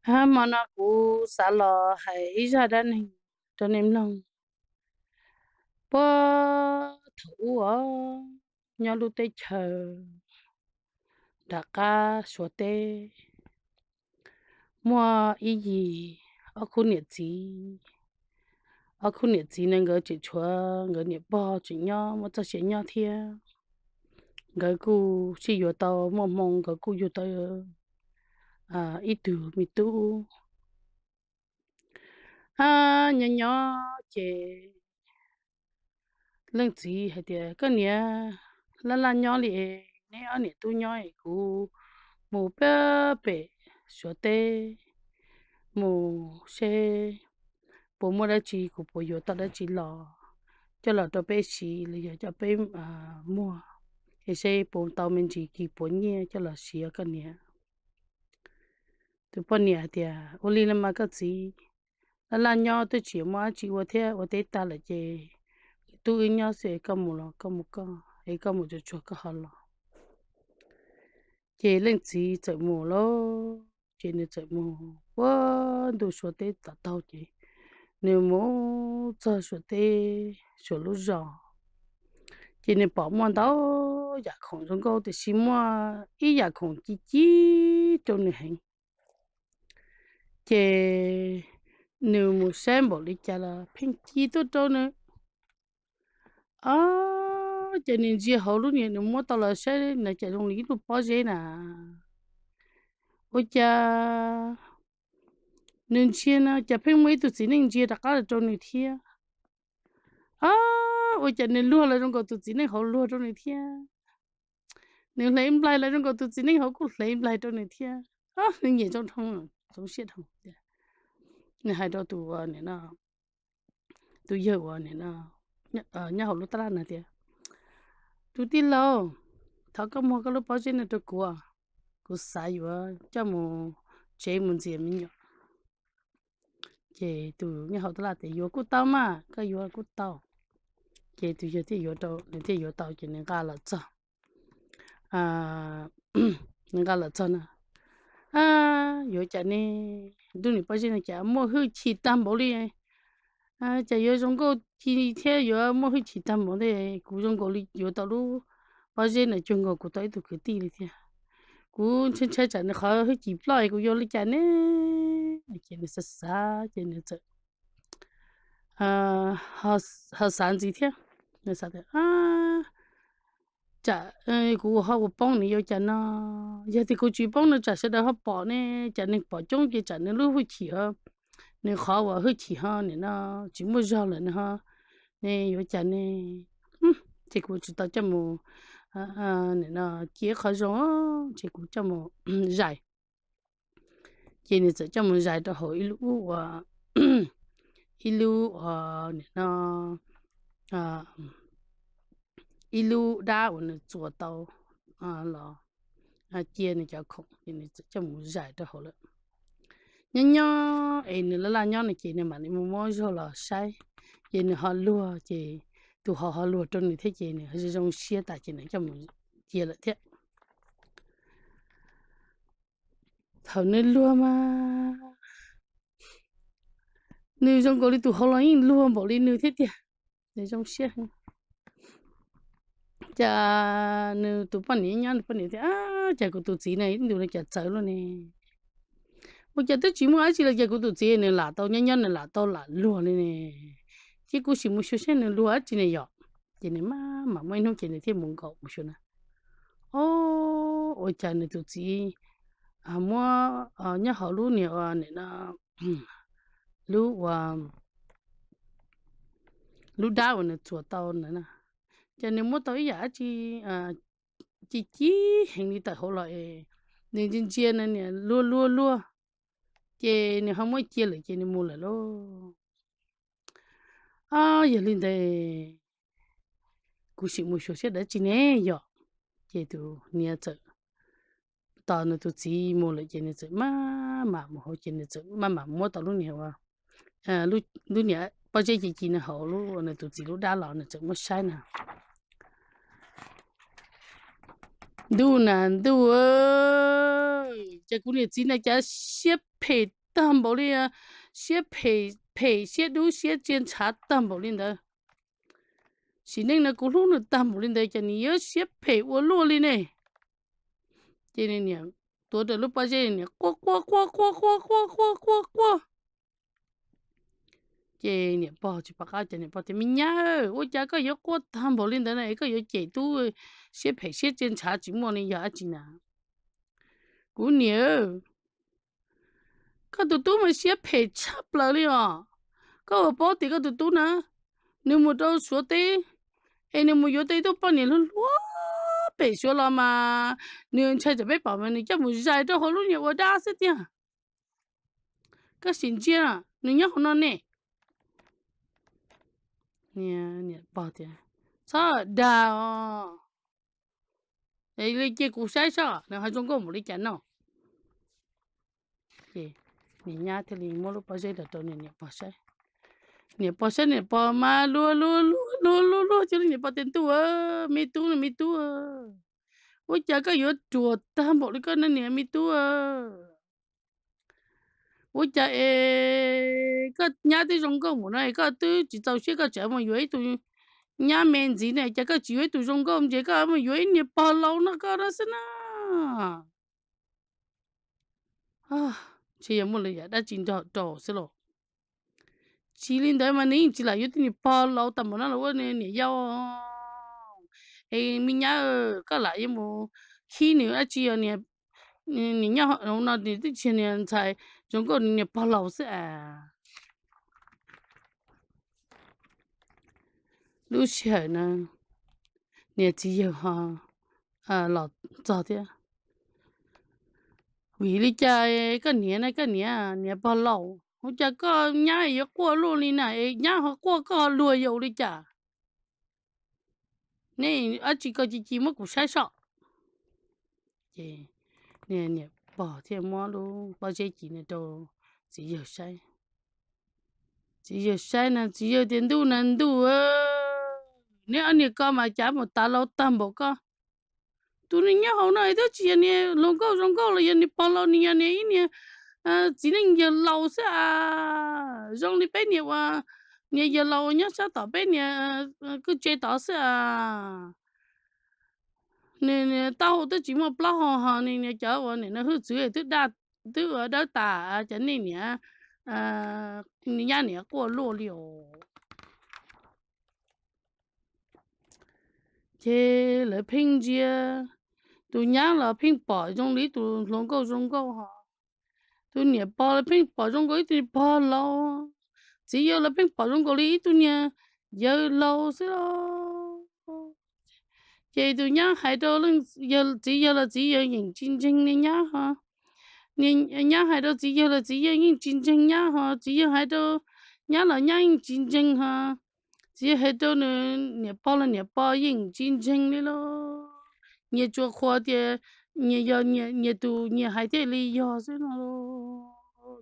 Hmo no kuv xav los hais ib zaj dab neeg rau nej mloog. Puag thaum ub os, nyob lub teb chaws nram qab Suav teb, muaj ib yim ob khub niam txiv. Ob khub niam txiv no nkawd tseem tshuav nkawd niam pog tseem nyob muaj txoj sia nyob thiab. Nkawd kuj sib yuav tau muaj hmoo nkawd kuj yug tau ib tug me tub. Nyob nyob ces leej txiv hais tias, Koj niam, laj laj nyob li es neb ob niam tub nyob es kuv mus pem Suav teb mus seb puas muaj dab tsi, kuv puas yuav tau dab tsi los coj los rau peb siv los yog coj peb muag, es seb puas tau me ntsis kis puas nyiaj coj los siv os koj niam. Tus poj niam hais tias, Ua li los mas koj txiv, laj laj nyob twb tsis muaj dab tsi ua thiab, ua teb tag lawm ces tub wb nyob xwb, koj mus los koj mus koj, es koj mus tsuag tsuag koj ho los. Ces leej txiv txawm mus lauj. Ces nws txawm mus puag ntu Suav teb tom taug ces nws mus txog Suav teb, Suav lub zos, ces nws pom muaj ntau yam khoom zoo nkauj tiam sis muaj ib yam khoom ci ci rau nws heev. Ces nws mus saib npaum li cas los pheej ci tuaj rau nws. Ob, ces nws ntsia hauv lub niag nws muab tau los saib na cas zoo li ib lub pob zeb na. Ua cas nws ntsia no cas pheej muaj ib tug txiv neej ntsia rov qab los rau nws thiab. Ob, ua cas nws luag los zoo nkaus tus txiv neej hauv luag rau nws thiab. Nws hle nplaig los zoo nkaus tus txiv neej hauv kuj hle nplaig rau nws thiab. Nws nyiam zoo dhoo, zoo siab dhau. Nws hais rau tus, tus yawg uas nyob hauv lub tab laj na tias, Tus tij laug, thov koj muag koj lub pob zeb no rau kuv, kuv xav yuav coj mus tsev mus ntxias me nyuam. Ces tus nyob hauv tab laj tias, Yuav kuj tau mas, koj yuav kuj tau. Ces tus yawg thiaj yuav rau, nws thiaj yuav tau ces nws nqa los txog. Nws nqa los txog na, yuav cas ne, ntuj, niag pob zeb no cas muaj hwj chim tag npaum li, cas yuav zoo nkauj ci thiab yuav muaj hwj chim tag npaum li. Kuv zoo nkaus li yuav tau lub pob zeb no cuag nkaus kuv tau ib tug kwv tij li thiab. Kuv ntshai ntshai tsam nws qhov hwj chim ploj es kuv yuav li cas ne. Ces nws xav xav ces nws txawm ho xav ntxiv thiab. Nws xav tias, Tsam kuv ho ua poob nws yuav cas no, yog tias kuv tsis poob no tsam sawv daws ho pom ne, tsam neeg pom coob ces tsam nws lub hwj chim, nws qhov uas hwj chim ho nim no tsis muaj zog lawm no ho, ne yuav cas ne. Ces kuv tsis tau coj mus, nim no cia qhov zoo, ces kuv coj mus zais. Ces nws txawm coj mus zais rau hauv ib lub ua, ib lub ua, nim no, ib lub dab uas nws txuas tau los cia nws cov khoom ces nws txawm coj mus zais rau hauv lawm. Nyob nyob es nws laj laj nyob no ces nws mam li mus muab zog los saib, ces nws ho luag ces tus hauv ho luag rau nws thiab ces nws zoo zoo siab tas ces nws coj mus cia lawm thiab. Thaum nws luag mas nws zoo nkaus li tus hauv los yeej luag npaum li nws thiab tiag. Nws zoo siab heev. Cas nws tus poj niam nyob, nws poj niam tias, Cas kuv tus txiv no ib ntus no cas txawv luaj ne? Ua cas twb tsis muaj dab tsi los cas kuv tus txiv nws lam tau nyob nyob nws lam tau lam luag li ne? Ces kuv sim mus xyuas saib nws luag dab tsi ne yom. Ces nws mam mam muaj ib hnub ces nws thiaj mus nkaum mus xyuas na. Ob, ua cas nws tus txiv muab nyob hauv lub niag ua nim no, lub ua, lub dab uas nws txuas tau ntawd na, ces nws muab tau ib yam dab tsi ci ci heev li tawm hauv los es nws ntsia ntsia na niam luag luag luag, ces nws ho muab cia lawm ces nws mus lawm lauj. Ob, yog li ntawd kuv sim mus xyuas saib dab tsi ne yom. Ces tus niam txawm tos nws tus txiv mus lawm ces nws txawm maj mam mus hauv ces nws txawm maj mam muab tau lub niag ua, lub niag pob zeb ci ci nws hauv lub nws tus txiv lub dab los nws txawm muab saib na. Ntuj na ntuj, ces kuv niam txiv na cas siab phem tag npaum li, siab phem phem siab dub siab tsiaj ntshav tag npaum li ntawd. Sim neej no kuv hlub nws tag npaum li ntawd ces nws yuav siab phem ua luaj li ne. Ces niam tuav rawv lub pob zeb niam quaj quaj quaj quaj quaj quaj quaj quaj quaj. Ces niam pog tsis pom qab ces niam pog tias, Me nyab, ua cas koj yuav quaj tag npaum li ntawd na? Koj yuav cem tub siab phem siab tsiaj ntshav tsis muaj li yog dab tsi na? Kuv niam, koj tus tub mas siab phem tshaj plaws li os. Koj puas paub tias koj tus tub na, nws mus rau Suav teb, es nws mus yuav tau ib tug poj niam hluas hluas pem Suav los mas nws ntshai tsam peb pom mas nws coj mus zais rau hauv lub niag ua dab xwb tiag. Koj sim ntsia, nws nyob hauv no ne. Niam pog tias, Txhob dag os. Li cia kuv saib seb nws ho zoo nkauj npaum li cas no. Ces niam nyab thiaj li muab lub pob zeb los rau niam pog saib. Niam pog saib niam pog mas luag luag luag luag luag luag coj li niam pog tias, Ntuj, me tub no me tub, ua cas koj yuav ruam tag npaum li koj na niam me tub? Ua cas es koj nyab twb zoo nkauj npaum no es koj twb tsis txaus siab koj tseem mus yuav ib tug nyab me ntxiv ne, cas koj tsis yuav ib tug zoo nkauj ntses, koj mus yuav ib niag pog laus no koj no xwb na? Ntshe yog muaj lwm yam dab tsi nrog rau xwb los. Tsis li ntawd mas nws yeej tsis lam yuav tej niag pog laus tag npaum no los ua niam yau. Es me nyab, koj lam yuav mus khib nws dab tsi os? Nws nyob no nws twb tsis yog niag ntxhais zoo nkauj, nws niag pog laus xwb as. Lub sij hawm na, niag txiv yawg ho los txog thiab. Vim li cas koj niam na, koj niam, niam pog laus, ua cas koj nyab yuav quaj luaj li na, es nyab ho quaj koj ho luag yaus li cas? Neb dab tsi koj cia cia muab kuv saib soj. Ces niam pog thiaj muab lub pob zeb ci no rau txiv yawg saib. Txiv yawg saib na, txiv yawg tias, Ntuj na ntuj, neb ob niag ko mas cas mus tav laus tag npaum ko. Tus nws nyob hauv no twb tsis yog niag hluas nkauj zoo nkauj los yog niag pog laus, nws yog niag ib niag txiv neej yawg laus xwb as, zoo li peb niag uas niag yawg laus uas nyob sab tom peb niag kwj tse tod xwb as. Nws taub hau twb tsis muaj plaub hau ho nws niag cov uas niam no hwj txwv twb daj, twb ua dawb tas, cas nej niam, nyab niam quaj luaj li os. Ces lawv pheej ntsia, tus nyab los pheej pom zoo li ib tus hluas nkauj zoo nkauj ho, tus niam pog los pheej pom zoo nkaus ib tug niag pog laus, txiv yawg los pheej pom zoo nkaus li ib tug niag yawg laus xwb los. Ces tus nyab hais rau txiv yawg los txiv yawg yeej tsis ntseeg niag nyab ho, nyab hais rau txiv yawg los txiv yawg yeej tsis ntseeg nyab ho, txiv yawg hais rau nyab los nyab yeej tsis ntseeg ho, txiv yawg hais rau nws niam pog los niam pog yeej tsis ntseeg li los. Nyias tsuas qhuas tias nyias yog nyias tus nyias hais thiaj li yog xwb no.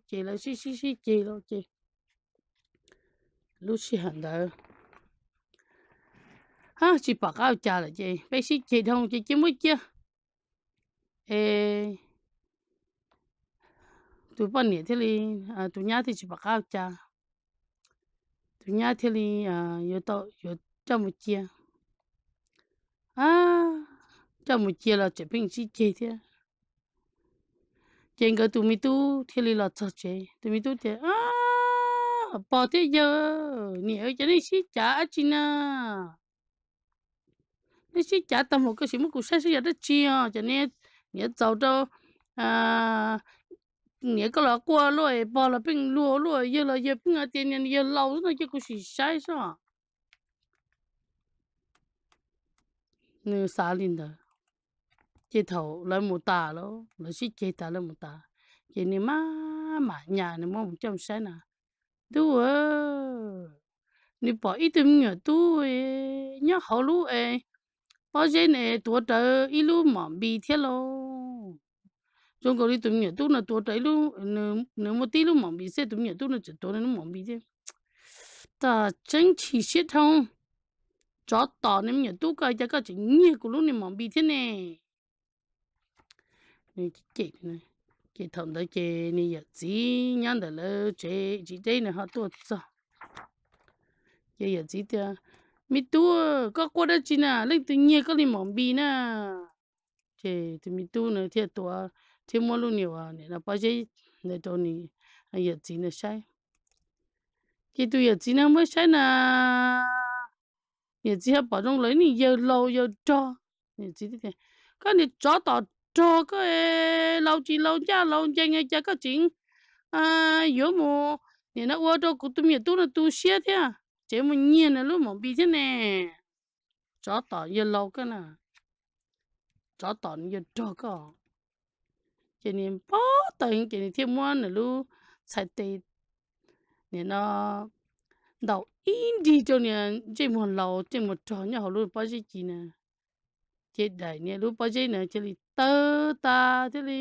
Ces lawv sib sib sib ceg los ces lub sij hawm ntawd tsis pom qab ua cas lawm ces peb sib ceg dhau ces cia muab cia. Es tus poj niam thiaj li, tus nyab thiaj tsis pom qab ua cas, tus nyab thiaj li yuav tau yuav coj mus cia. Coj mus cia los tseem pheej sib ceg thiab. Ces nkawd tus me tub thiaj li los txog tsev, tus me tub tias, Pog thiab yawg, niam, cas nej sib cav dab tsi na? Nej sib cav tag mus, koj sim muab kuv saib saib yog dab tsi os. Ces niam txaus rau, niam koj los quaj luaj, pog los pheej luag luaj, yawg los yawg pheej hais tias niag yawg laus xwb no, cia kuv sim saib soj. Nws xav li ntawd. Ces thaum lawv mus tas lawm, lawv sib ceg tas lawv mus tas, ces nws maj mam nyas nws muab mus coj saib na. Ntuj, nws pom ib tug me nyuam tub nyob hauv lub pob zeb ne, tuav rawv ib lub mom npis thiab lauj. Zoo nkaus li tus me nyuam tub no tuav rawv ib lub, nws muaj tib lub mom npis xwb, tus me nyuam tub no tseem tuav nws lub mom npis thiab. Tam tseeb chim siab dhau, tsov tom, nws me nyuam tub, koj cas koj tseem nyiag kuv lub niag mom npis thiab ne? Nws cem, Ces thaum ntawd ces nws yawm txiv nyob ntawm lawv tsev tsis deb nws ho tuaj txog. Ces yawm txiv tias, Me tub, koj quaj dab tsi na? Leej twg nyiag koj li maum npis na? Ces tus me tub na thiaj tuav thiab muab lub niag uas nim no pob zeb ntawd rau nws yawm txiv na saib. Ces tus yawm txiv na muab saib na, yawm txiv ho pom zoo lawv niag yawg laus yawg rog. Yawm txiv tias, Koj niag tsov tom rog koj, laus tsis laus ncaj laus ncees cas koj tseem yuav mus nim no ua rau kuv tus me nyuam tub no tu siab thiab, tseem mus nyiag nws lub maum npis thiab ne. Tsov tom yawg laus koj na, tsov tom nws yawg rog koj. Ces nws pob tawv ces nws thiaj muab nws lub txhais tes nim no ntaus ib nrig rau niag ntsej muag laus ntsej muag rog nyob hauv lub pob zeb ci na. Ces daim niag lub pob zeb na cia li tawg tas thiaj li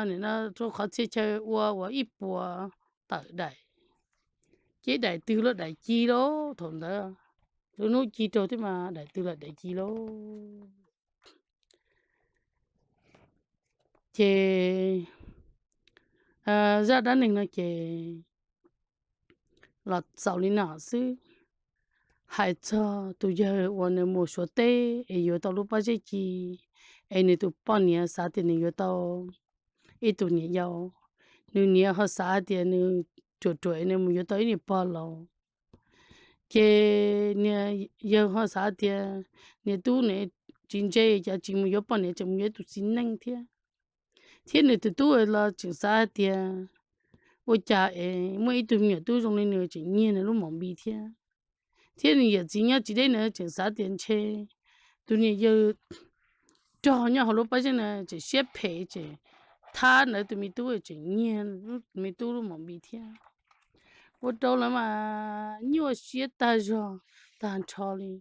nim no rau qhov txhia chaw ua uas ib puas tawm daim. Ces daim twg los daim ci lauj, thaum ntawd lub hnub ci raug thiab mas daim twg los daim ci lauj. Ces zaj dab neeg no ces los xaus li no xwb. Hais txog tus yawg uas nws mus Suav teb es yuav tau lub pob zeb ci, es nws tus poj niam xav tias nws yuav tau ib tug niam yau, nws niam ho xav tias nws ruam ruam es nws mus yuav tau ib niag pog laus. Ces niag yawg ho xav tias niag tub ne tsis ntse cas tsis mus yuav poj niam tseem mus yuav tus txiv neej thiab. Thiab nws tus tub los tseem xav hais tias ua cas es muaj ib tug me nyuam tub zoo li nws tseem nyiag nws lub maum npis thiab. Thiab nws yawm txiv nyob tsis deb na tseem xav tias ntshe tus niag yawg rog nyob hauv lub pob zeb na tseem siab phem tseem thab ntawd tus me tub tseem nyiag me tub lub maum npis thiab. Ua rau lawv mas nyuaj siab tag zog tag nrho li,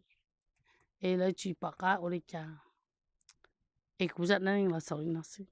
es lawv tsis pom qab ua li cas. Es kuv zaj dab neeg los xaus li no xwb.